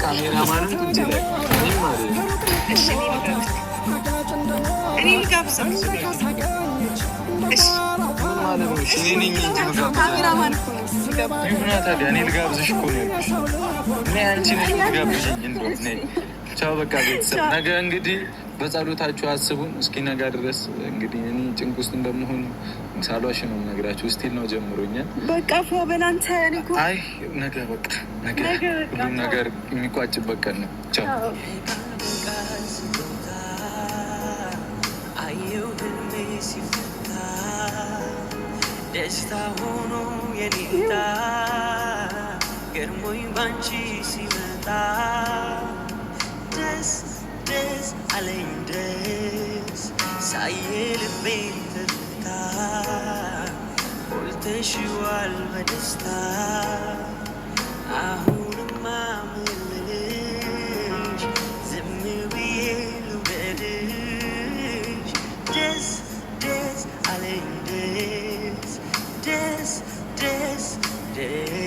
ካሜራማንም ቁጭ ይላል። እኔም ማለት ነው። እሺ፣ እኔ ልጋብዝ፣ እኔ ልጋብዘው። እሺ። ምን ማለት ነው? እሺ፣ እኔ ነኝ እንጂ የምጋብዘው። ካሜራማን እኮ ነው የሚጋብዘው። ይሁና ታዲያ፣ እኔ ልጋብዝሽ እኮ ነው ያልኩሽ። እኔ አንቺ ነሽ የምትጋብዥኝ። እንደው ነይ። ቻው በቃ ቤተሰብ፣ ነገ እንግዲህ በጸሎታችሁ አስቡን። እስኪ ነገ ድረስ እንግዲህ እኔ ጭንቅ ውስጥ እንደምሆን ሳሏሽ ነው የምነግራችሁ። Still ነው ጀምሮኛል። በቃ ፏ በል አንተ። እኔ እኮ አይ ነገ በቃ ነገ ነገ በቃ። ሁሉም ነገር የሚቋጭበት ቀን ነው። ቻው። ቃል ስጦታ አየው ህልሜ ሲፈታ፣ ደስታ ሆኖ የኔታ ገርሞኝ ባንቺ ሲመጣ፣ ደስ ደስ አለኝ ደስ ሳየ ልቤን ትርታ ሞልተሽዋል በደስታ። አሁንማ ምን ልልሽ? ዝም ብዬ ልውደድሽ። ደስ ደስ አለኝ ደስ ደስ ደስ ደስ።